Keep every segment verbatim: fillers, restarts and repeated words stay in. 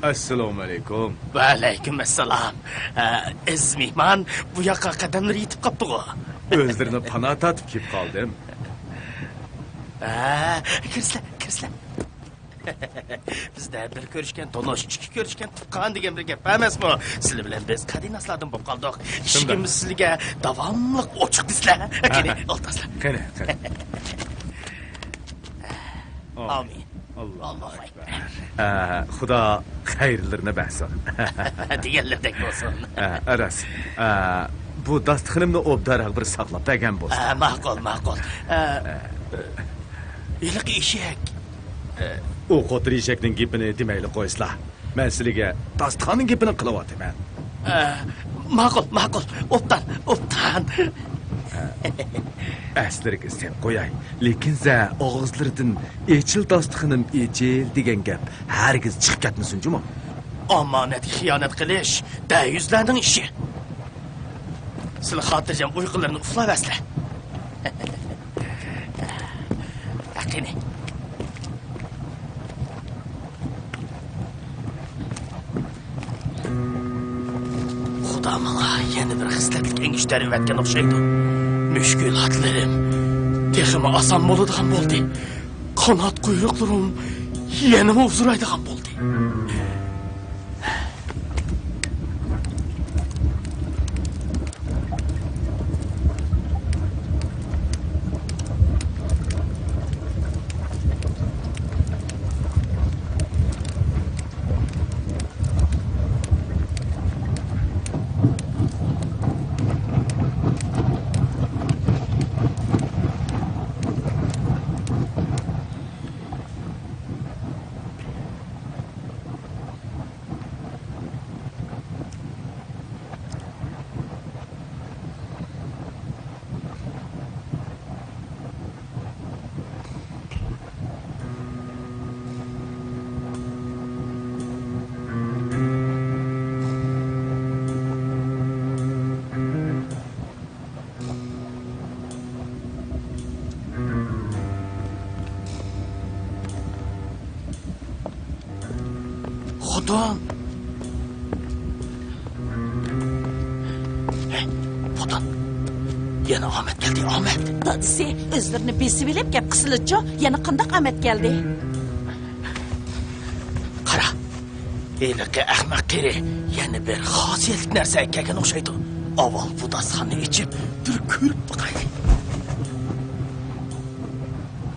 ئەسسالامۇ ئەلەيكۇم. ۋەئەلەيكۇم ئەسسالام. ئە، ئەزىز مېھمان بۇ ياققا قەدەملىرى يېتىپ قاپتىغۇ. ئۆزلىرىنى پانا تارتىپ كېلىپ قالدىم. ئە، كىرسىلە، كىرسىلە. بىزدە بىر كۆرۈشكەن تونۇش، ئىككى كۆرۈشكەن تۇغقان دېگەن بىر گەپ بار ئەمەسمۇ؟ سىلەر بىلەن بىز قەدىناسلاردىن بولۇپ قالدۇق. ئىشىكىمىز سىلىگە داۋاملىق ئوچۇق دېسىلە. قېنى، ئولتۇرسىلە. قېنى، قېنى. ئامىن. ئاللاھۇ ئەكبەر. ئە، خۇدا خەيرلىرىنى بەرسۇن. دېگەنلىرىدەك بولسۇن. ئە، راست. ئە، بۇ داستىخىنىمنى ئوبدانراق بىر ساقلاپ بەرگەن بولسا. ئە، ماقۇل، ماقۇل. ئە، ھېلىقى ئېشەك. ئە، ئۇ قوتۇر ئېشەكنىڭ گېپىنى دېمەيلى قويسىلا. مەن سىلىگە داستىخاننىڭ گېپىنى قىلىۋاتىمەن. ئە، ماقۇل، ماقۇل. ئوبدان، ئوبدان. ئەسلىرىگە سېلىپ قوياي. لېكىن سە ئاغزىلىرىدىن «ئېچىل داستىخىنىم، ئېچىل» دېگەن گەپ ھەرگىز چىقىپ كەتمىسۇن جۇمۇ. ئامانەتكە خىيانەت قىلىش دەيۈزلەرنىڭ ئىشى. سىلى خاتىرجەم ئۇيقۇلىرىنى ئۇخلاۋەرسىلە. قېنى. خۇدا ماڭا يەنە بىر خىسلەتلىك ئەڭگۈشتەر ئەۋەتكەن ئوخشايدۇ. مۈشكۈلاتلىرىم تېخىمۇ ئاسان بولىدىغان بولدى. قانات قۇيرۇقلىرىم يەنىمۇ ئۇزىرايدىغان بولدى. خوتۇن! ھەي، خوتۇن! يەنە ئامەت كەلدى، ئامەت! دادىسى، ئۆزلىرىنى بېسىۋېلىپ گەپ قىلسىلىچۇ، يەنە قانداق ئامەت كەلدى؟ قارا، ھېلىقى ئەخمەق قېرى يەنە بىر خاسىيەتلىك نەرسە ئەكەلگەن ئوخشايدۇ. ئاۋۋال بۇ داستىخاننى ئېچىپ، بىر كۆرۈپ باقايلى.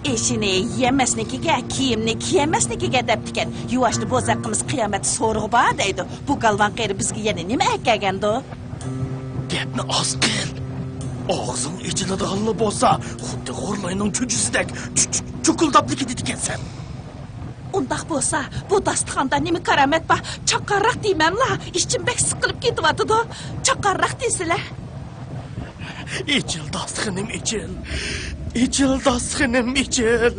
ئېشىنى يېيەلمەسنىڭكىگە، كىيىمنى كىيەلمەسنىڭكىگە دەپتىكەن. يۇۋاشنى بوزەك قىلمىسا قىيامەتتە سورىقى بار دەيدۇ. بۇ گالۋاڭ قېرى بىزگە يەنە نېمە ئەكەلگەندۇ؟ گەپنى ئاز قىل. ئاغزىڭ ئېچىلىدىغانلا بولسا، خۇددى غورلاينىڭ چۈجىسىدەك چۈ-، چۈ-، چۇكۇلداپلا كېتىدىكەنسەن. ئۇنداق بولسا، بۇ داستىخاندا نېمە كارامەت بار؟ چاققانراق دېيمەنلا، ئىچىم بەك سىقىلىپ كېتىۋاتىدۇ. چاققانراق دېسىلە. ئېچىل داستىخىنىم، ئېچىل. ئېچىل داستىخىنىم، ئېچىل.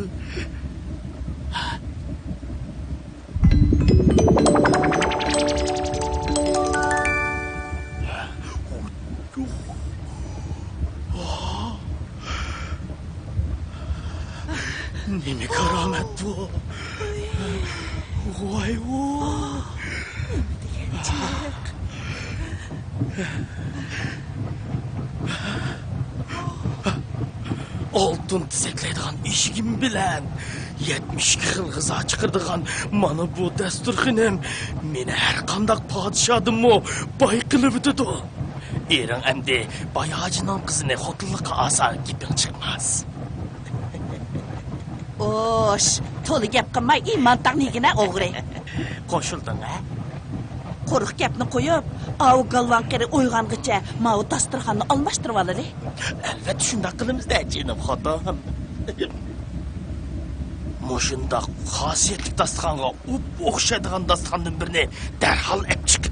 نېمە كارامەت بۇ؟ ۋاي، ۋاي. ئالتۇن تېزەكلەيدىغان ئېشىكىم بىلەن يەتمىش ئىككى خىل غىزا چىقىرىدىغان مانا بۇ دەستۇرخىنىم مېنى ھەر قانداق پادىشادىنمۇ باي قىلىۋېتىدۇ. ئېرىڭ ئەمدى باي ھاجىنىڭ قىزىنى خوتۇنلۇققا ئالسا گېپىڭ چىقماس. ئوش، تولا گەپ قىلماي، ئىمان تاغنى يېگىنە ئوغرى. قوشۇلدۇڭ ھە؟ قۇرۇق گەپنى قويۇپ، ئاۋۇ گالۋاڭ قېرى ئويغانغىچە ماۋۇ داستۇرخاننى ئالماشتۇرۇۋالىلى. ئەلۋەتتە شۇنداق قىلىمىز-دە، جېنىم خوتۇن. مۇشۇنداق خاسىيەتلىك داستىخانغا ئوپئوخشايدىغان داستىخاندىن بىرنى دەرھال ئەپ چىق.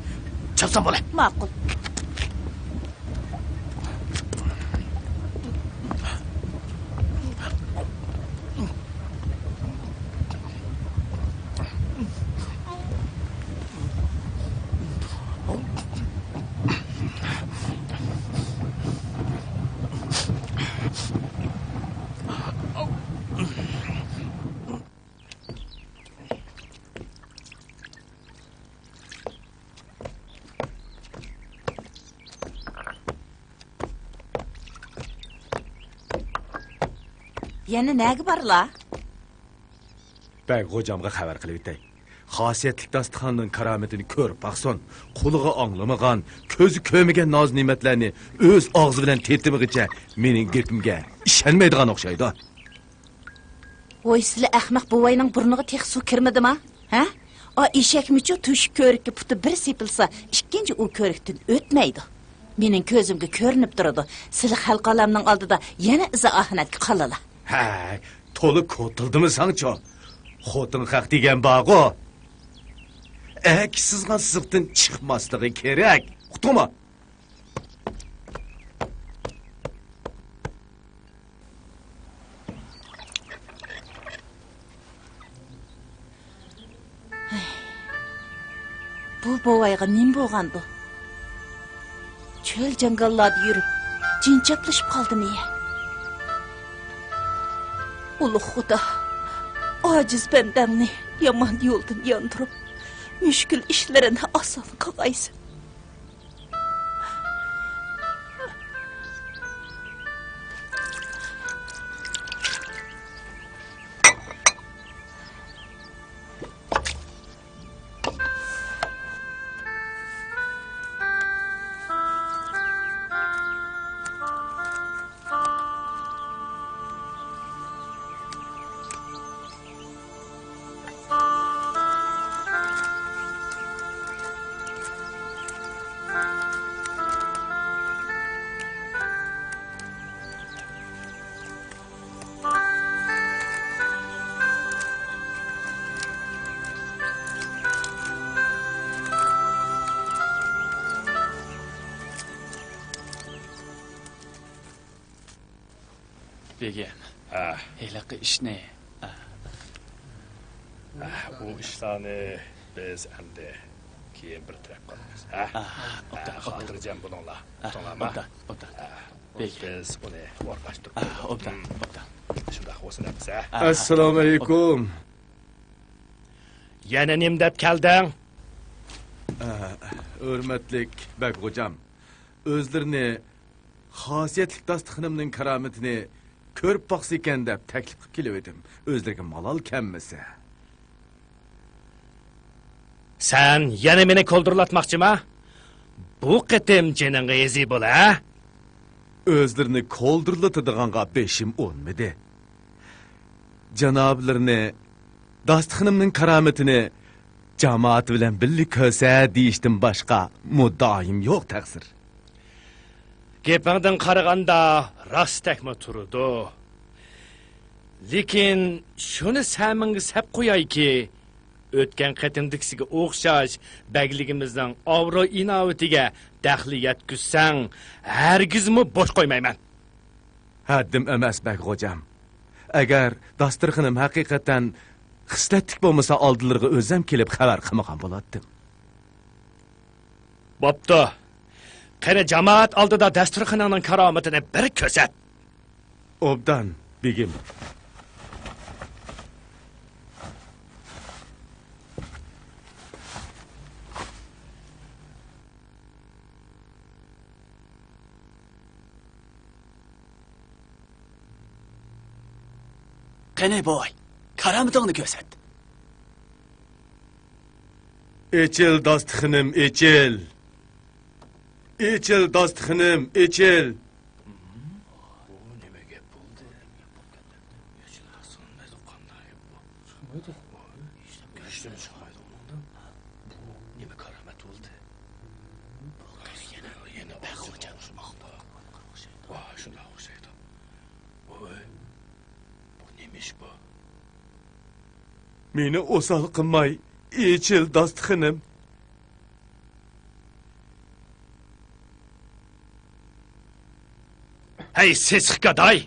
چاپسان بولە. ماقۇل. يەنە نەگە بارلا؟ بەگ غوجامغا خەۋەر قىلىۋېتەي. خاسىيەتلىك داستىخاننىڭ كارامىتىنى كۆرۈپ باقسۇن. قۇلىقى ئاڭلىمىغان، كۆزى كۆرمىگەن ناز-نېمەتلەرنى ئۆز ئاغزى بىلەن تېتىمىغىچە مېنىڭ گېپىمگە ئىشەنمەيدىغان ئوخشايدۇ. ۋوي، سىلى ئەخمەق بوۋاينىڭ بۇرنىغا تېخى سۇ كىرمىدىما؟ ھە؟ ئا ئېشەكمۇچۇ تۆشۈك كۆرۈككە پۇتى بىر سېپىلسا، ئىككىنچى ئۇ كۆرۈكتىن ئۆتمەيدۇ. مېنىڭ كۆزۈمگە كۆرۈنۈپ تۇرىدۇ، سىلى خەلقئالامنىڭ ئالدىدا يەنە ئىزا-ئاھانەتكە قالىلا. ھەي، تولا كوتۇلدىمۇ ساڭچۇ؟ خوتۇن خەق دېگەن بارغۇ. ئەكە سىزغان سىزىقتىن چىقماسلىقى كېرەك. ئۇقتۇڭمۇ؟ بۇ بوۋايغا نېمە بولغاندۇ؟ چۆل جاڭگاللاردا يۈرۈپ، جىنچاپلىشىپ قالدىمۇ يە؟ ئۇلۇغ خۇدا، ئاجىز بەندەڭنى يامان يولدىن ياندۇرۇپ، مۈشكۈل ئىشلىرىنى ئاسان قىلغايسەن. بېگىم، ھە. ھېلىقى ئىشنى، ھە. ھە، ئۇ ئىشلارنى بىز ئەمدى كېيىن بىر تەرەپ قىلىمىز، ھە؟ ھە، ھە، ئوبدان، ئوبدان. خاتىرجەم بولۇڭلار، ھە، ئۇقتۇڭلارمۇ؟ ئوبدان، ئوبدان. ھە، بېگىم. بىز ئۇنى ئورۇنلاشتۇرۇپ ھە، قويدۇق. ئوبدان، ھىم. ئوبدان. شۇنداق بولسۇن ئەمىسە. ھە، ھە، ئەسسالامۇ ئەلەيكۇم. يەنە نېمە دەپ كەلدىڭ؟ ھە، ھۆرمەتلىك بەگ غوجام. ئۆزلىرىنى خاسىيەتلىك داستىخىنىمنىڭ كارامىتىنى كۆرۈپ باقسىكەن دەپ تەكلىپ قىلىپ كېلىۋىدىم، ئۆزلىرىگە مالال كەلمىسە. سەن يەنە مېنى كولدۇرلاتماقچىما؟ بۇ قېتىم جېنىڭغا ئېزى بول، ھە؟ ئۆزلىرىنى كولدۇرلىتىدىغانغا بېشىم ئۇنمىدى. جانابلىرىنى داستىخىنىمنىڭ كارامىتىنى جامائەت بىلەن بىللە كۆرسە دېيىشتىن باشقا مۇددىئايىم يوق، تەقسىر. گېپىڭدىن قارىغاندا راستتەكمۇ تۇرىدۇ. لېكىن شۇنى سەمىڭگە سەپ قويايكى، ئۆتكەن قېتىمدىكىسىگە ئوخشاش بەگلىكىمىزنىڭ ئابرۇي-ئىناۋىتىگە دەخلى يەتكۈزسەڭ، ھەرگىزمۇ بوش قويمايمەن. ھەددىم ئەمەس، بەگ غوجام. ئەگەر داستىخىنىم ھەقىقەتەن خىسلەتلىك بولمىسا، ئالدىلىرىغا ئۆزەم كېلىپ خەۋەر قىلمىغان بولاتتىم. بوپتۇ. قېنى، جامائەت ئالدىدا داستىخىنىڭنىڭ كارامىتىنى بىر كۆرسەت. ئوبدان، بېگىم. قېنى بوۋاي، كارامىتىڭنى كۆرسەت. ئېچىل داستىخىنىم، ئېچىل. ئېچىل داستىخىنىم، ئېچىل. بۇ نېمە گەپ بولدى؟ ھېچنېمە چىقمايدۇ قانداق گەپ بۇ؟ چىقمايدۇ. ھېچنېمە چىقمايدۇ ئۇنىڭدىن. بۇ نېمە كارامەت بولدى؟ بۇ يەنە، يەنە بەك خوجا ئوخشايدۇ. ۋاي، شۇنداق ئوخشايدۇ. ۋاي، بۇ نېمە ئىش بۇ؟ مېنى ئوسال قىلماي، ئېچىل داستىخىنىم. ھەي، سېسىق گاداي!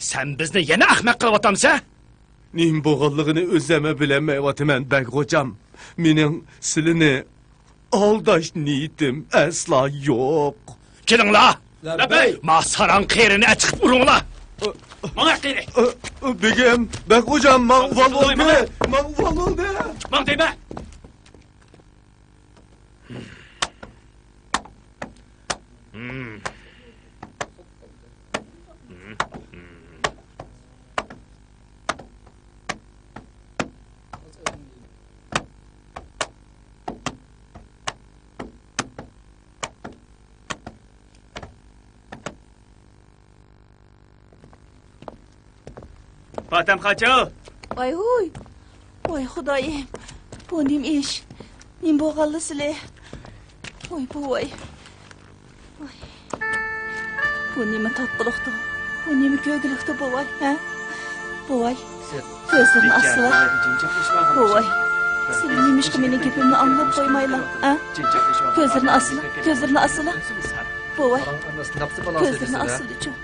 سەن بىزنى يەنە ئەخمەق قىلىۋاتامسەن؟ نېمە بولغانلىقىنى ئۆزۈممۇ بىلەلمەيۋاتىمەن، بەگ غوجام. مېنىڭ سىلىنى ئالداش نىيىتىم ئەسلا يوق. كېلىڭلار! لەببەي! ما ساراڭ قېرىنى ئەچىقىپ ئۇرۇڭلار! ماڭا قېرى! بېگىم، بەگ غوجام، ماڭا ئۇۋال بولدى! ماڭا ئۇۋال بولدى! ماڭ دەيمەن! پاتەم قاچىل! ۋاي ھۇي! ۋاي خۇدايىم! بۇ نېمە ئىش؟ نېمە بولغانلا سىلى؟ ۋاي بوۋاي! ۋاي. بۇ نېمە تاتلىقتۇ؟ بۇ نېمە كۆرگۈلۈكتۇ بوۋاي، ھە؟ بوۋاي، كۆزلىرىنى ئاچسىلا. بوۋاي، سىلى نېمىشقا مېنىڭ گېپىمنى ئاڭلاپ قويمايلا، ھە؟ كۆزلىرىنى ئاچسىلا، كۆزلىرىنى ئاچسىلا. بوۋاي، كۆزلىرىنى ئاچسىلىچۇ.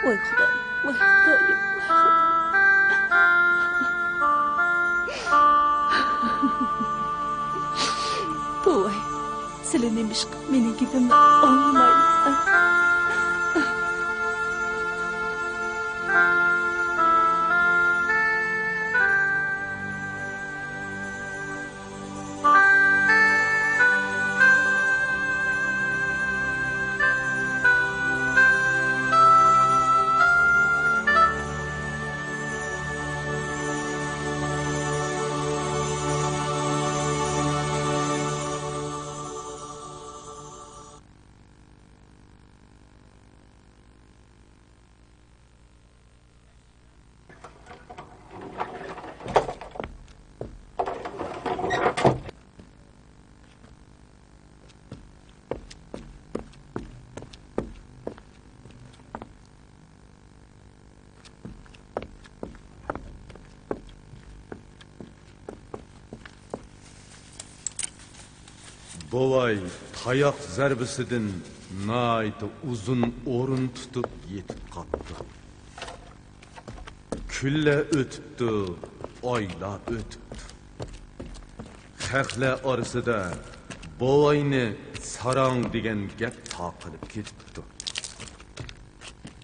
ۋاي خۇدايىم، ۋاي خۇدايىم، ۋاي خۇدايىم. بوۋاي، سىلى نېمىشقا مېنىڭ گېپىمنى ئاڭلىمايلا؟ بوۋاي تاياق زەربىسىدىن ناھايىتى ئۇزۇن ئورۇن تۇتۇپ يېتىپ قاپتۇ. كۈنلەر ئۆتۈپتۇ، ئايلار ئۆتۈپتۇ. خەقلەر ئارىسىدا بوۋاينى ساراڭ دېگەن گەپ تارقىلىپ كېتىپتۇ.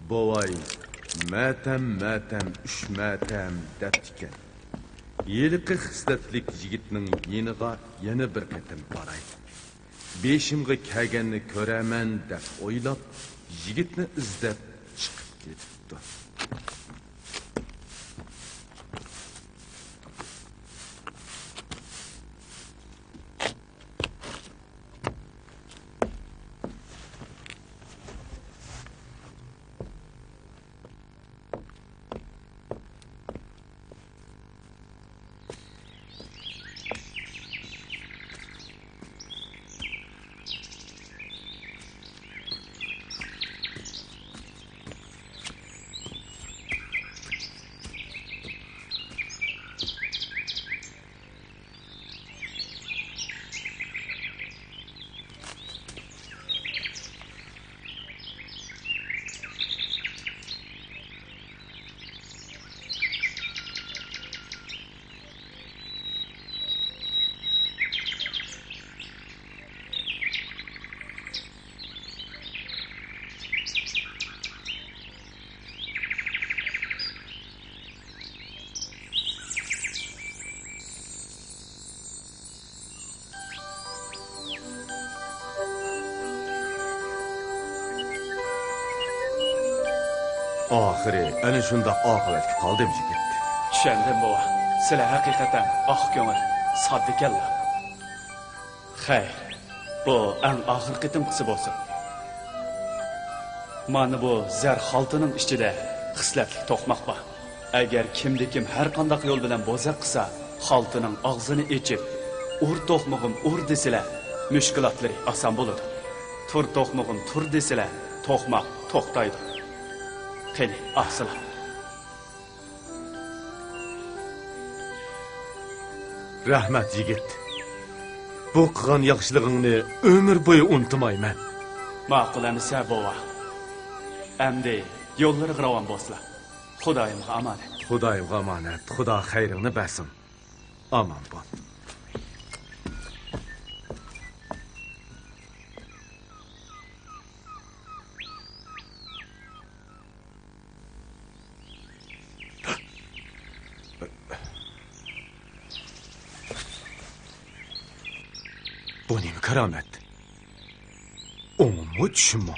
بوۋاي ماتەم، ماتەم، ئۈچ ماتەم دەپتىكەن. ھېلىقى خىسلەتلىك يىگىتنىڭ يېنىغا يەنە بىر قېتىم باراي. بېشىمغا كەلگەننى كۆرەرمەن دەپ ئويلاپ، يىگىتنى ئىزدەپ چىقىپ كېتىپتۇ. ئاخىرى ئەنە شۇنداق ئاقىۋەتكە قالدىم، يىگىت. چۈشەندىم، بوۋا. سىلەر ھەقىقەتەن ئاق كۆڭۈل، ساددىكەنلا. خەير، بۇ ئەڭ ئاخىرقى قېتىمقىسى بولسۇن. مانا بۇ زەر خالتىنىڭ ئىچىدە خىسلەتلىك توقماق بار. ئەگەر كىمدە كىم ھەر قانداق يول بىلەن بوزەك قىلسا، خالتىنىڭ ئاغزىنى ئېچىپ، «ئۇر توقمىغىم، ئۇر» دېسىلە، مۈشكۈلاتلىرى ئاسان بولىدۇ. «تۇر توقمىغىم، تۇر» دېسىلە، توقماق توختايدۇ. قېنى، ئاقسىلا. رەھمەت، يىگىت. بۇ قىلغان ياخشىلىقىڭنى ئۆمۈر بويى ئۇنتۇمايمەن. ماقۇل ئەمىسە، بوۋا. ئەمدى يوللىرىغا راۋان بولسىلا. خۇدايىمغا ئامانەت. خۇدايىمغا ئامانەت. خۇدا خەيرىڭنى بەرسۇن. ئامان بول. بۇ نېمە كارامەت؟ ئوڭۇممۇ، چۈشۈممۇ؟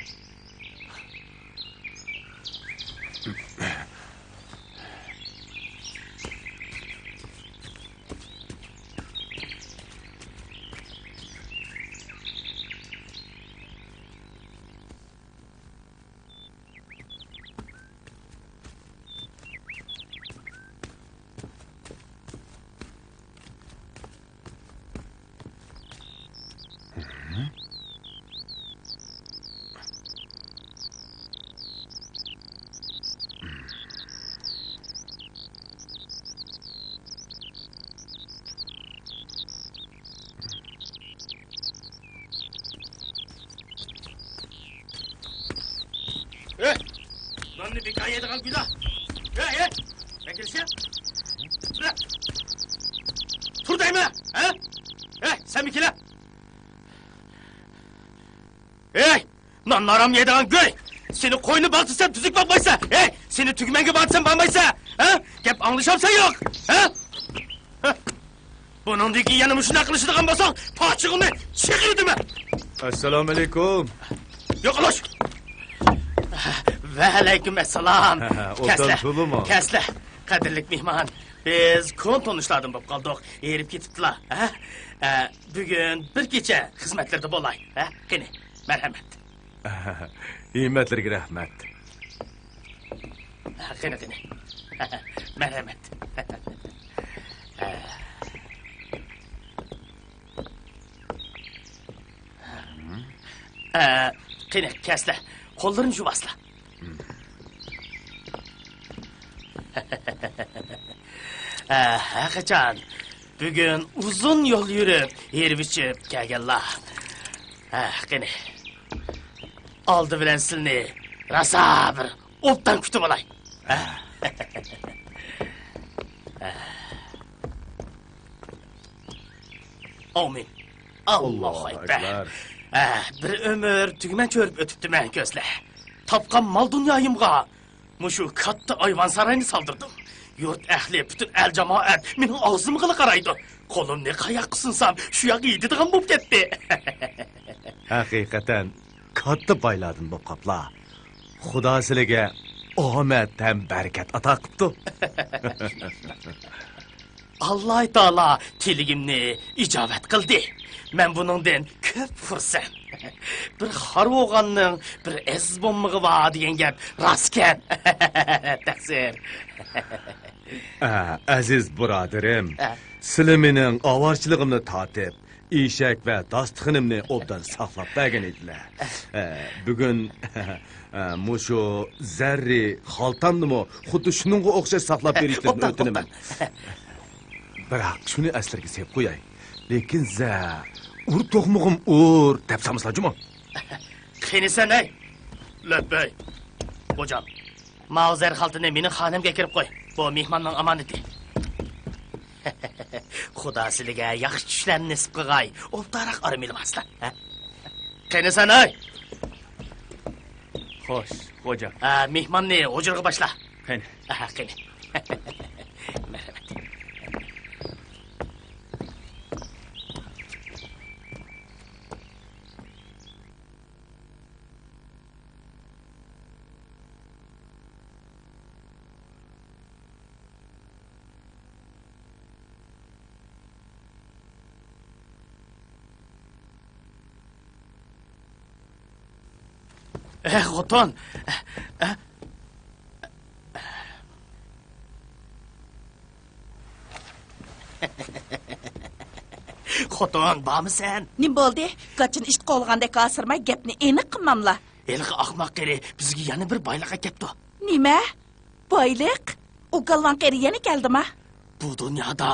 ئەي، ناننى بىكار يەيدىغان گۇيلا. ئەي، ئەي، مەكىلشە. تۇر دەيمەن، ھە؟ ئەي، سەنمۇ كېلە. ئەي، نان ھارام يەيدىغان گۇي! سېنى قوينى باغ دېسەم تۈزۈك باقمايسەن! ھەي، سېنى تۈگمەنگە بار دېسەم بارمايسەن! ھە؟ گەپ ئاڭلىشامسەن يوق! ھە؟ ھە؟ بۇنىڭدىن كېيىن يەنە مۇشۇنداق قىلىشىدىغان بولساڭ، پاچىقىڭنى چىقىرىۋېتىمەن! ئەسسالامۇئەلەيكۇم! يوقىلاش! ۋەئەلەيكۇم ئەسسالام! ئوبدان تۇرۇڭ. كەلسىلە، كەلسىلە! قەدىرلىك مېھمان، بىز كونا تونۇشلاردىن بولۇپ قالدۇق، ھېرىپ كېتىپتىلا، ھە؟ ئە، بۈگۈن بىر كېچە خىزمەتلىرىدە بولاي، ھە؟ قېنى، مەرھەمەت. ھىممەتلىرىگە رەھمەت. قېنى، قېنى. مەرھەمەت. ئە، قېنى، كەلسىلە. قوللىرىنى يۇۋالسىلا. ئە، ھەرقاچان بۈگۈن ئۇزۇن يول يۈرۈپ، ھېرىپ ئىچىپ كەلگەنلەر. ھە، قېنى. ئالدى بىلەن سىلىنى راسا بىر ئوبدان كۈتۈۋالاي. ھە؟ ئامىن. ئاللاھۇ ئەكبەر. ھە، بىر ئۆمۈر تۈگمەن چۆرۈپ ئۆتۈپتىمەن، كۆزلە. تاپقان مال-دۇنيايىمغا مۇشۇ كاتتا ئايۋان ساراينى سالدۇردۇم. يۇرت ئەھلى، پۈتۈن ئەل-جامائەت مېنىڭ ئاغزىمغىلا قارايدۇ. قولۇمنى قاياققا سۇنسام، شۇ ياققا يېتىدىغان بولۇپ كەتتى. ھەقىقەتەن، كاتتا بايلاردىن بولۇپ قاپلا. خۇدا سىلىگە ئامەت ھەم بەرىكەت ئاتا قىپتۇ. ئاللاھ تائالا تىلىگىمنى ئىجابەت قىلدى. مەن بۇنىڭدىن كۆپ خۇرسەن. بىر خار بولغاننىڭ بىر ئەزىز بولمىقى بار دېگەن گەپ راستكەن. تەقسىر. ئە، ئەزىز بۇرادىرىم، ئە. سىلى مېنىڭ ئاۋارىچىلىقىمنى تارتىپ، ئېشەك ۋە داستىخىنىمنى ئوبدان ساقلاپ بەرگەن ئىدىلە. ئە، بۈگۈن، ئە، مۇشۇ زەررى خالتامنىمۇ خۇددى شۇنىڭغا ئوخشاش ساقلاپ بېرىشلىرىنى ئوبدان، ئۆتۈنىمەن. ئوبدان. بىراق شۇنى ئەسلىرىگە سېلىپ قوياي. لېكىن زە، ئۇر توقمىغىم ئۇر دەپ سالمىسىلا جۇمۇ. قېنى سەن، ھەي! لەببەي. خوجام. ماۋۇ زەر خالتىنى مېنىڭ خانەمگە ئەكىرىپ قوي. بۇ مېھماننىڭ ئامانىتى. خۇدا سىلىگە ياخشى چۈشلەرنى نېسىپ قىلغاي. ئوبدانراق ئارام ئېلىۋالسىلا، ھە؟ قېنى سەن، ھەي! خوش، خوجام. ھە، مېھماننى ھۇجرىغا باشلا. قېنى. ھە، قېنى. مەرھەمەت. ئە، خوتۇن! خوتۇن، بارمۇ سەن؟ نېمە بولدى؟ گاچىنى ئىت قوغلىغاندەك ھاسىرىماي، گەپنى ئېنىق قىلماملا. ھېلىقى ئاخماق قېرى بىزگە يەنە بىر بايلىق ئەكەپتۇ. نېمە؟ بايلىق؟ ئۇ گالۋاڭ قېرى يەنە كەلدىما؟ بۇ دۇنيادا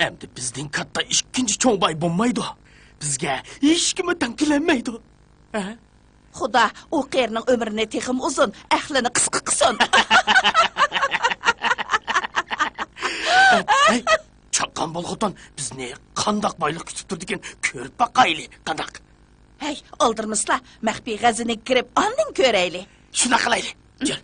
ئەمدى بىزدىن كاتتا ئىككىنچى چوڭ باي بولمايدۇ. بىزگە ھېچكىممۇ تەڭ كېلەلمەيدۇ. ھە؟ خۇدا ئۇ قېرىنىڭ ئۆمرىنى تېخىمۇ ئۇزۇن، ئەقلىنى قىسقا قىلسۇن. ھەي، چاققان بول خوتۇن، بىزنى قانداق بايلىق كۈتۈپ تۇرىدىكىن كۆرۈپ باقايلى، قانداق؟ ھەي، ئالدىرىمىسىلا، مەخپىي خەزىنىگە كىرىپ ئاندىن كۆرەيلى. شۇنداق قىلايلى، كەل.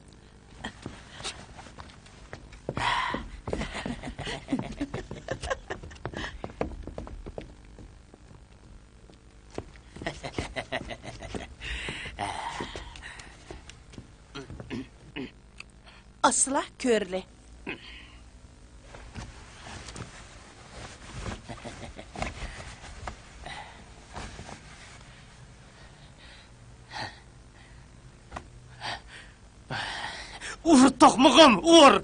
ئاسسىلا، كۆرلى. ئۇر توقمىغىم، ئۇر!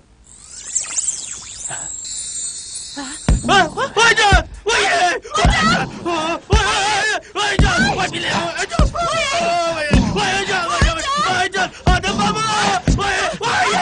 ۋايجان! ۋاي! ۋايجان! ۋاي! ۋايجان! ئادەم بارمۇ؟ ۋاي! ۋاي!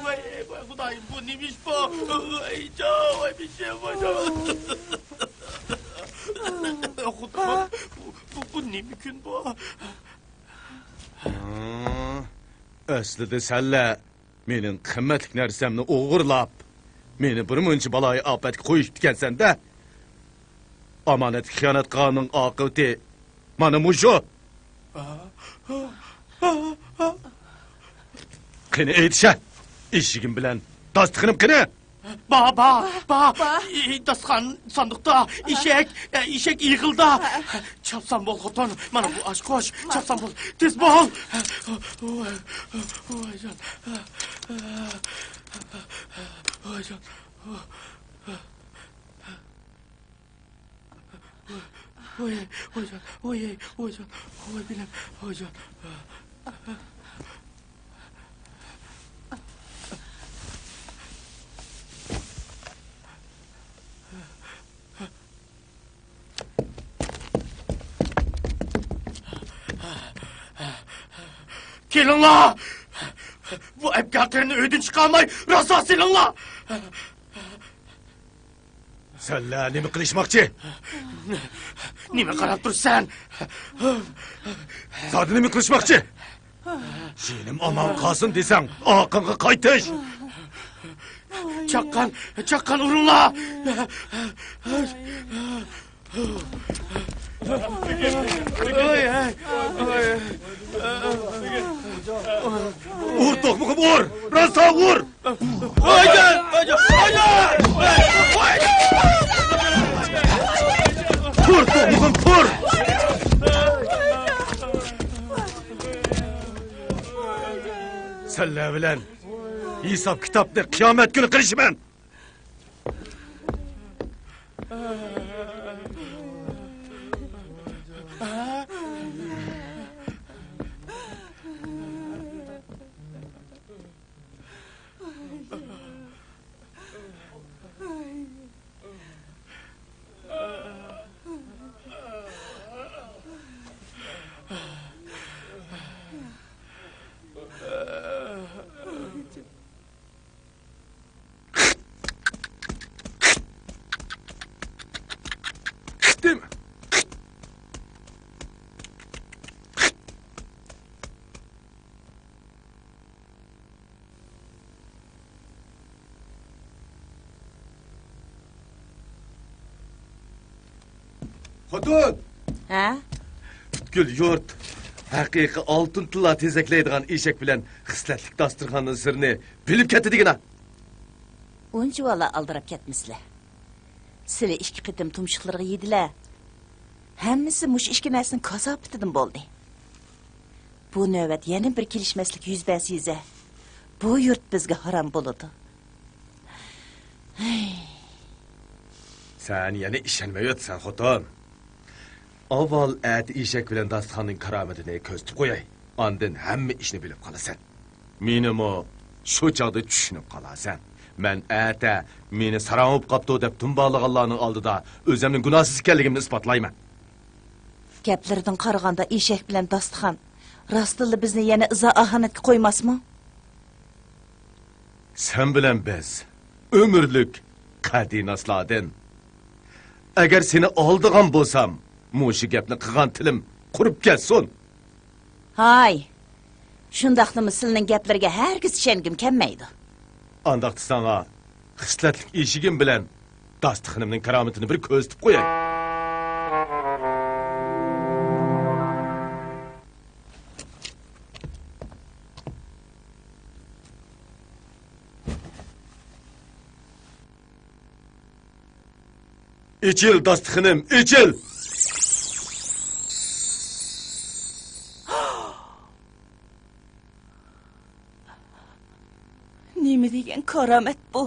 ۋاي، ۋاي خۇدايىم، بۇ نېمە ئىش بۇ؟ ۋاي جان، ۋاي بېشىم، ۋاي جان. خۇدايىم، بۇ، بۇ، بۇ نېمە كۈن بۇ؟ ھا، ئەسلىدە سەنلەر مېنىڭ قىممەتلىك نەرسەمنى ئوغرىلاپ، مېنى بىر مۇنچە بالايىئاپەتكە قويۇپتىكەنسەن-دە. ئامانەتكە خىيانەت قىلغاننىڭ ئاقىۋىتى مانا مۇشۇ. قېنى ئېيتىشە، ئېشىكىم بىلەن داستىخىنىم قېنى؟ با، با، با. با. ئى، داستىخان ساندۇقتا، ئېشەك، ئە، ئېشەك ئېغىلدا. چاپسان بول، خوتۇن. مانا بۇ ئاچقۇچ. چاپسان بول. تېز بول. ۋاي، ۋاي جان. ۋاي جان. ۋاي، ۋاي جان، ۋاي، ۋاي جان، ۋاي بېلىم، ۋاي جان. كېلىڭلار! بۇ ئەپكارنى ئۆيدىن چىقارماي، راسا سېلىڭلار! سەنلەر نېمە قىلىشماقچى؟ نېمە قاراپ تۇرسەن؟ زادى نېمە قىلىشماقچى؟ جېنىم ئامان قالسۇن دېسەڭ، ئارقاڭغا قايتىش! چاققان، چاققان ئۇرۇڭلار! ئۇر، توقمىقىم ئۇر! راسا ئۇر! تۇر، توقمىقىم، تۇر! سەنلەر بىلەن ھېساب-كىتابنى قىيامەت كۈنى قىلىشىمەن! خوتۇن! ھە؟ پۈتكۈل يۇرت ھەقىقىي ئالتۇن تىللا تېزەكلەيدىغان ئېشەك بىلەن خىسلەتلىك داستىخاننىڭ سىرىنى بىلىپ كەتتى دېگىنە! ئۇنچىۋالا ئالدىراپ كەتمىسىلە. سىلى ئىككى قېتىم تۇمشۇقلىرىغا يېدىلە. ھەممىسى مۇشۇ ئىككى نەرسىنىڭ كاساپىتىدىن بولدى. بۇ نۆۋەت يەنە بىر كېلىشمەسلىك يۈز بەرسە يېزە، بۇ يۇرت بىزگە ھارام بولىدۇ. ھەي. سەن يەنە ئىشەنمەيۋاتىسەن، خوتۇن. ئاۋۋال ئەتە ئېشەك بىلەن داستىخاننىڭ كارامىتىنى كۆزىتىپ قوياي، ئاندىن ھەممە ئىشنى بىلىپ قالىسەن. مېنىمۇ شۇ چاغدا چۈشىنىپ قالارسەن. مەن ئەتە مېنى ساراڭ بولۇپ قاپتۇ دەپ دۇمبالىغانلارنىڭ ئالدىدا ئۆزۈمنىڭ گۇناھسىز ئىكەنلىكىمنى ئىسپاتلايمەن. گەپلىرىدىن قارىغاندا، ئېشەك بىلەن داستىخان راستتىنلا بىزنى يەنە ئىزا-ئاھانەتكە قويماسمۇ؟ سەن بىلەن بىز ئۆمۈرلۈك قەدىناسلاردىن. ئەگەر سېنى ئالدىغان بولسام، مۇشۇ گەپنى قىلغان تىلىم قۇرۇپ كەتسۇن. ھاي، شۇنداقتىمۇ سىلىنىڭ گەپلىرىگە ھەرگىز ئىشەنگۈم كەلمەيدۇ. ئانداقتا ساڭا خىسلەتلىك ئېشىكىم بىلەن داستىخىنىمنىڭ كارامىتىنى بىر كۆزىتىپ قوياي. ئېچىل، داستىخىنىم، ئېچىل! نېمە دېگەن كارامەت بۇ؟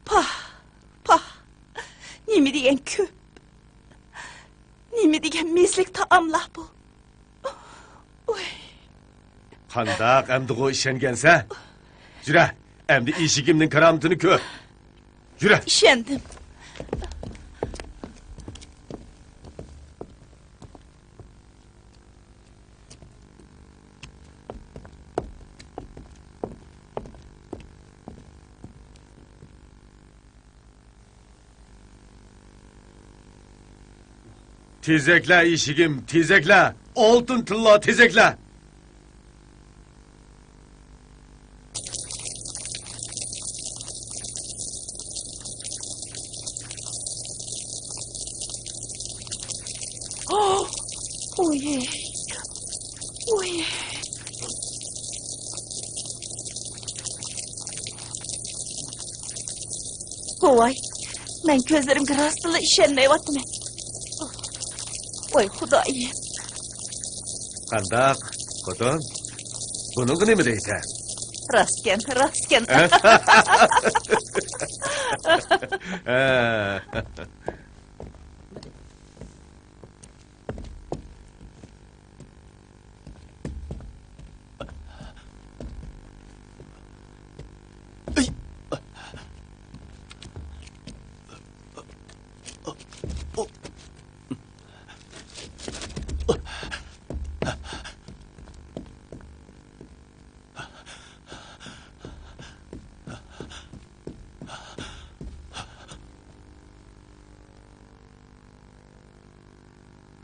پاھ، پاھ، نېمە دېگەن كۆپ، نېمە دېگەن مېزىلىك تائاملار بۇ. ۋاي. قانداق ئەمدىغۇ ئىشەنگەنسە؟ يۈرە، ئەمدى ئېشىكىمنىڭ كارامىتىنى كۆر. يۈرە. ئىشەندىم. تېزەكلە ئىشىكىم، تېزەكلە! ئالتۇن تىللا تېزەكلە! ئوي، ئوي. ۋاي، مەن كۆزلىرىمگە راستلا ئىشەنمەيۋاتىمەن. ۋاي خۇدايىم. قانداق، خوتۇن؟ بۇنىڭغا نېمە دەيسەن؟ راستكەن، راستكەن.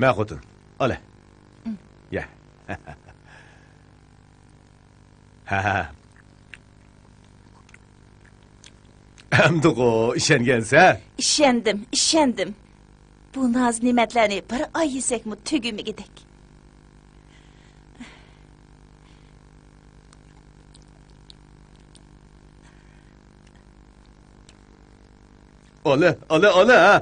مە خوتۇن، ئالە. يە. ھە. ئەمدىغۇ ئىشەنگەنسە؟ ئىشەندىم، ئىشەندىم. بۇ ناز-نېمەتلەرنى بىر ئاي يېسەكمۇ تۈگىمىگۈدەك. ئالە، ئالە، ئالە، ھە.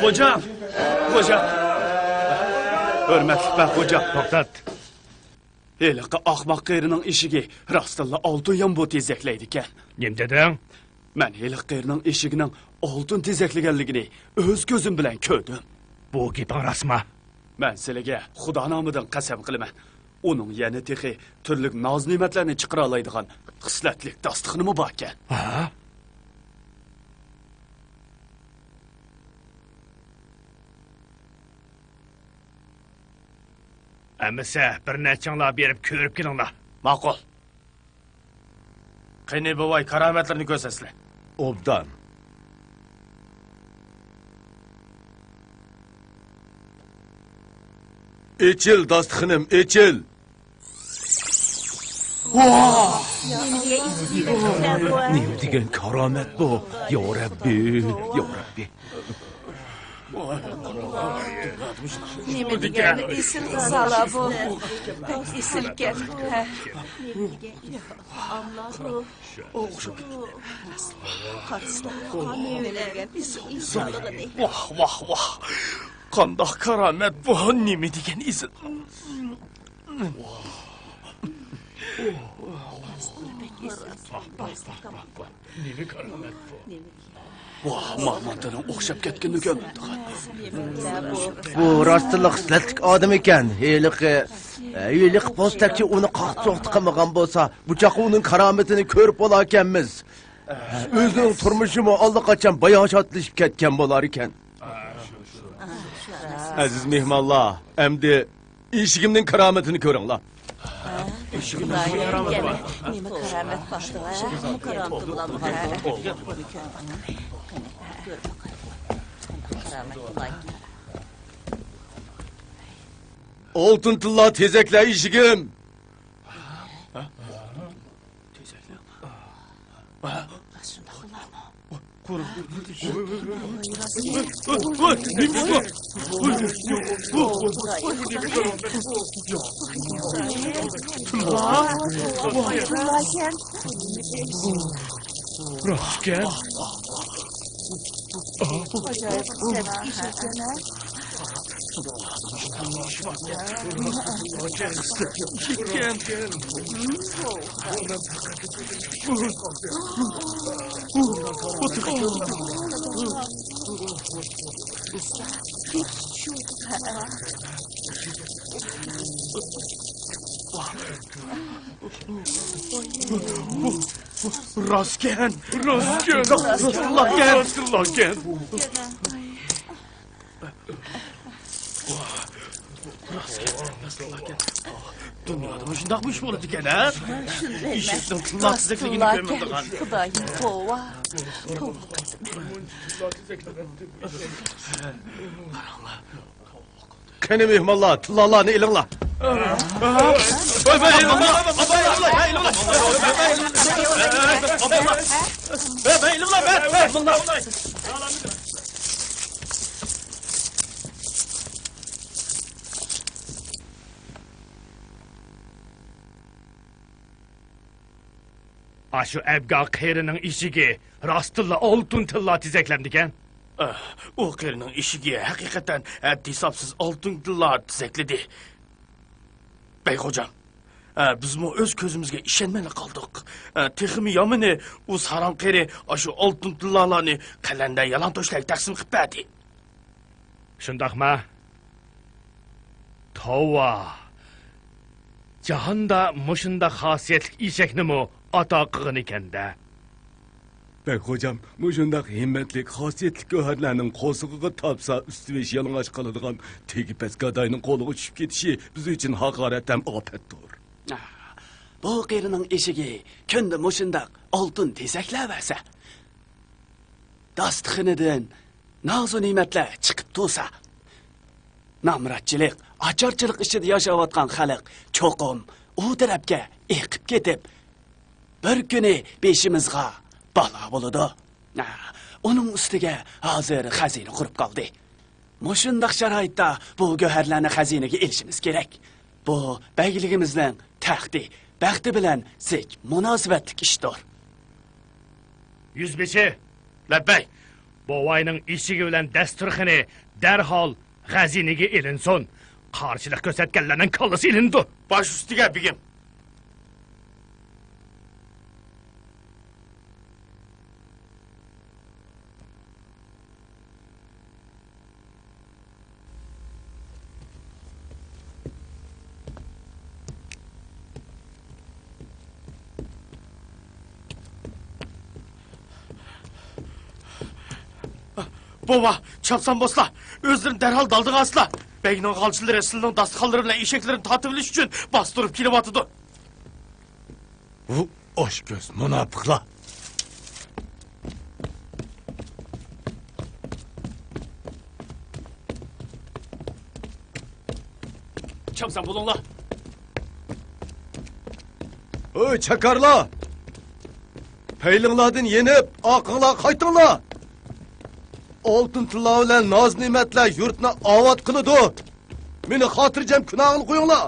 خوجام! خوجام! ھۆرمەتلىك بەگ خوجام! توختات! ھېلىقى ئاخماق قېرىنىڭ ئېشىكى راستتىنلا ئالتۇن يامبۇ تېزەكلەيدىكەن. نېمە دېدىڭ؟ مەن ھېلىقى قېرىنىڭ ئېشىكىنىڭ ئالتۇن تېزەكلىگەنلىكىنى ئۆز كۆزۈم بىلەن كۆردۈم. بۇ گېپىڭ راستمۇ؟ مەن سىلىگە خۇدا نامىدىن قەسەم قىلىمەن، ئۇنىڭ يەنە تېخى تۈرلۈك ناز-نېمەتلەرنى چىقىرالايدىغان خىسلەتلىك داستىخىنىمۇ باركەن. ھە؟ ئەمىسە، بىر نەچچىڭلار بېرىپ كۆرۈپ كېلىڭلار. ماقۇل. قېنى، بوۋاي، كارامەتلىرىنى كۆرسەتسىلە. ئوبدان. ئېچىل، داستىخىنىم، ئېچىل! ۋاھ! نېمە دېگەن كارامەت بۇ؟ يا رەببى، يا رەببى. نېمە دېگەن ئېسىل غىزالار بۇ؟ بەك ئېسىلكەن. ھە. قارىسىلا، مېۋىلەر ئېسىل ئېسىللىقىنى. ۋاھ، ۋاھ، ۋاھ! قانداق كارامەت بۇ؟ نېمە دېگەن ئېسىل! نېمە كارامەت بۇ؟ ۋاھ، مامانتىنىڭ ئوخشاپ كەتكىنىنى كۆرمەمدىغان. بۇ راستتىنلا خىسلەتلىك ئادەم ئىكەن. ھېلىقى، ھېلىقى پوستەكچى ئۇنى قاقتى-سوقتى قىلمىغان بولسا، بۇ چاغقا ئۇنىڭ كارامىتىنى كۆرۈپ بولاركەنمىز. ئۆزىنىڭ تۇرمۇشىمۇ ئاللىقاچان باياشاتلىشىپ كەتكەن بولاركەن. ئەزىز مېھمانلار، ئەمدى ئېشىكىمنىڭ كارامىتىنى كۆرۈڭلار. ئېشىكىمنىڭ كارامىتى بار. نېمە كارامەت بار؟ كارامىتى بولالمىغان. ئالتۇن تىللا تېزەكلە ئېشىكىم! راستكەن. راستكەن، راستكەن، راستكەن، راستكەن. دۇنيادا مۇشۇنداقمۇ ئىش بولىدىكەن ھە؟ ئېشەكنىڭ تىللا تېزەكلىكىنى كۆرمەيدىغان. خۇدايىم، توۋا. توۋا. قېنى مېھمانلار، تىللالارنى ئېلىڭلار. ئاشۇ ئەبگا قېرىنىڭ ئېشىكى راستتىنلا ئالتۇن تىللا تېزەكلەمدىكەن. ئە، ئۇ قېرىنىڭ ئېشىكى ھەقىقەتەن ھەددى-ھېسابسىز ئالتۇن تىللا تېزەكلىدى. بەگ خوجام، ئە، بىزمۇ ئۆز كۆزىمىزگە ئىشەنمەيلا قالدۇق. ئە، تېخىمۇ يامىنى، ئۇ ساراڭ قېرى ئاشۇ ئالتۇن تىللالارنى قەلەندەر يالىڭتۆشلەرگە تەقسىم قىلىپ بەردى. شۇنداقما؟ توۋا! جاھاندا مۇشۇنداق خاسىيەتلىك ئېشەكنىمۇ ئاتا قىلغىنىكەن-دە. بەگ خوجام، مۇشۇنداق ھىممەتلىك، خاسىيەتلىك گۆھەرلەرنىڭ قورسىقىغا تاپسا، ئۈستى-بېشى يالىڭاچ قالىدىغان تېگى پەس گاداينىڭ قولىغا چۈشۈپ كېتىشى بىز ئۈچۈن ھاقارەت ھەم ئاپەتتۇر. بۇ قېرىنىڭ ئېشىكى كۈندە مۇشۇنداق ئالتۇن تېزەكلەۋەرسە، داستىخىنىدىن نازۇ نېمەتلەر چىقىپ تۇرسا، نامراتچىلىق، ئاچارچىلىق ئىچىدە ياشاۋاتقان خەلق چوقۇم ئۇ تەرەپكە ئېقىپ كېتىپ، بىر كۈنى بېشىمىزغا بالا بولىدۇ. ئۇنىڭ ئۈستىگە ھازىر خەزىنە قۇرۇپ قالدى. مۇشۇنداق شارائىتتا بۇ گۆھەرلەرنى خەزىنىگە ئېلىشىمىز كېرەك. بۇ بەگلىكىمىزنىڭ تەختى، بەختى بىلەن زىچ مۇناسىۋەتلىك ئىشتۇر. يۈزبېشى! لەببەي! بوۋاينىڭ ئېشىكى بىلەن دەستۇرخىنى دەرھال خەزىنىگە ئېلىنسۇن. قارشىلىق كۆرسەتكەنلەرنىڭ كاللىسى ئېلىنىدۇ. باش ئۈستىگە، بېگىم! بوۋا، چاپسان بولسىلا، ئۆزلىرىنى دەرھال دالدىغا ئالسىلا. بەگنىڭ غالچىلىرى سىلىنىڭ داستىخانلىرى بىلەن ئېشەكلىرىنى تارتىۋېلىش ئۈچۈن باستۇرۇپ كېلىۋاتىدۇ. ۋۇ ئاچكۆز مۇناپىقلار! چامسان بولۇڭلار! ھۆي، چاكارلار! پەيلىڭلاردىن يېنىپ، ئارقىڭلارغا قايتىڭلار! ئالتۇن تىللا بىلەن ناز-نېمەتلەر يۇرتنى ئاۋات قىلىدۇ. مېنى خاتىرجەم كۈناڭغا قويۇڭلار.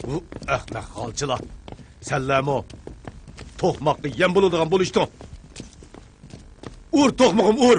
بۇ ئەخمەق غالچىلار. سەنلەرمۇ توقماققا يەم بولىدىغان بولۇشتۇڭ. ئۇر، توقمىقىم، ئۇر!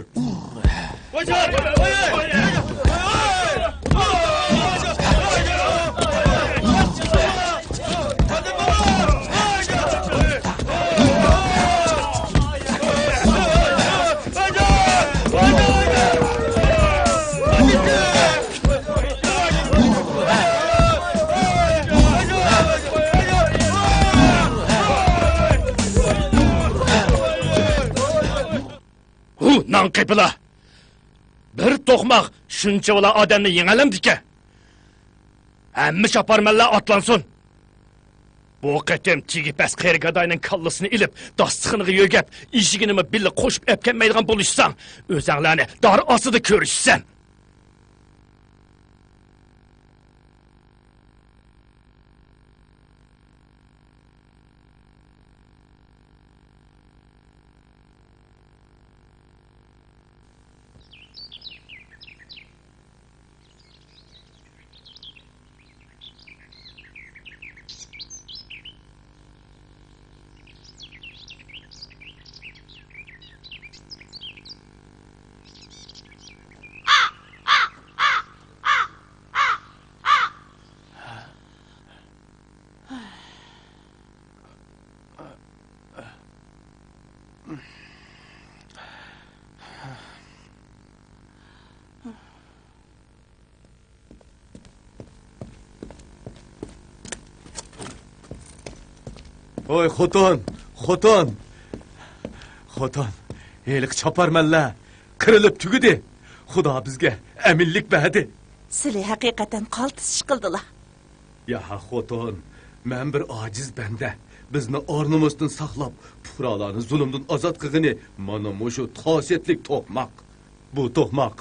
ھۇ، ناڭ قېپىلا! بىر توقماق شۇنچىۋالا ئادەمنى يېڭەلەمدىكەن؟ ھەممە چاپارمەنلەر ئاتلانسۇن! بۇ قېتىم تېگى پەس قېرى گاداينىڭ كاللىسىنى ئېلىپ، داستىخىنىغا يۆگەپ، ئېشىكىنىمۇ بىللە قوشۇپ ئەپكەنمەيدىغان بولۇشساڭ، ئۆزەڭلارنى دار ئاستىدا كۆرۈشىسەن! ۋاي خوتۇن، خوتۇن! خوتۇن، ھېلىقى چاپارمەنلەر قىرىلىپ تۈگىدى. خۇدا بىزگە ئەمىنلىك بەردى. سىلى ھەقىقەتەن قالتىس ئىش قىلدىلا. ياھ خوتۇن، مەن بىر ئاجىز بەندە. بىزنى ئار-نومۇستىن ساقلاپ، پۇقرالارنى زۇلۇمدىن ئازاد قىلغىنى مانا مۇشۇ خاسىيەتلىك توقماق. بۇ توقماق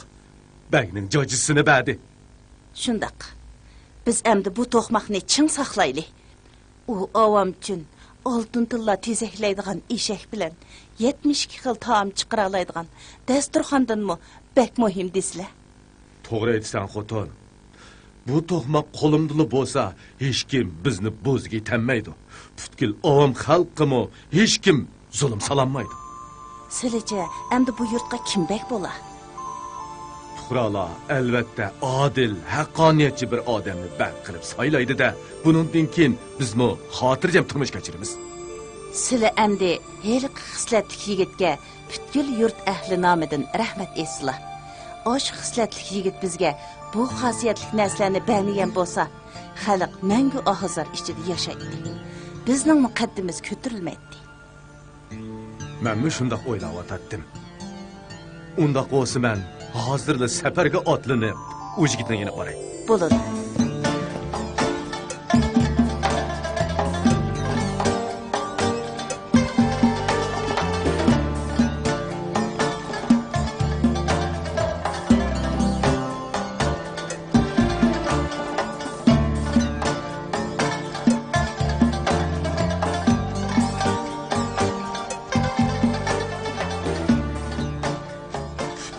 بەگنىڭ جاجىسىنى بەردى. شۇنداق. بىز ئەمدى بۇ توقماقنى چىڭ ساقلايلى. ئۇ ئاۋام ئۈچۈن ئالتۇن تىللا تېزەكلەيدىغان ئېشەك بىلەن يەتمىش ئىككى خىل تائام چىقىرالايدىغان دەستۇرخاندىنمۇ بەك مۇھىم دېسىلە. توغرا ئېيتىسەن، خوتۇن. بۇ توقماق قولۇمدىلا بولسا، ھېچكىم بىزنى بوزىگە ئىتەلمەيدۇ. پۈتكۈل ئاۋام خەلققىمۇ ھېچكىم زۇلۇم سالالمايدۇ. سىلىچە، ئەمدى بۇ يۇرتقا كىم بەگ بولا؟ پۇقرالار، ئەلۋەتتە، ئادىل، ھەققانىيەتچى بىر ئادەمنى بەگ قىلىپ سايلايدۇ-دە، بۇنىڭدىن كېيىن بىزمۇ خاتىرجەم تۇرمۇش كەچۈرىمىز. سىلى ئەمدى ھېلىقى خىسلەتلىك يىگىتكە پۈتكۈل يۇرت ئەھلى نامىدىن رەھمەت ئېيتسىلا. ئاشۇ خىسلەتلىك يىگىت بىزگە بۇ خاسىيەتلىك نەرسىلەرنى بەرمىگەن بولسا، خەلق مەڭگۈ ئاھۇزار ئىچىدە ياشايتتى. بىزنىڭمۇ قەددىمىز كۆتۈرۈلمەيتتى. مەنمۇ شۇنداق ئويلاۋاتاتتىم. ئۇنداق بولسا مەن ھازىرلا سەپەرگە ئاتلىنىپ، ئۇ يىگىتنىڭ يېنىغا باراي. بولىدۇ.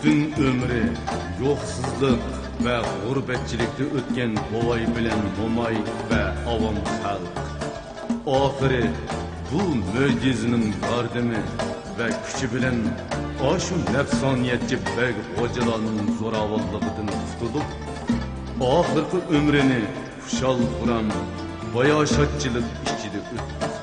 پۈتۈن ئۆمرى يوقسۇزلۇق ۋە غۇربەتچىلىكتە ئۆتكەن بوۋاي بىلەن موماي ۋە ئاۋام خەلق ئاخىرى بۇ مۆجىزىنىڭ ياردىمى ۋە كۈچى بىلەن ئاشۇ نەپسانىيەتچى بەگ غوجىلارنىڭ زوراۋانلىقىدىن قۇتۇلۇپ، ئاخىرقى ئۆمرىنى خۇشال-خۇرام، باياشاتچىلىق ئىچىدە ئۆتكۈزدى.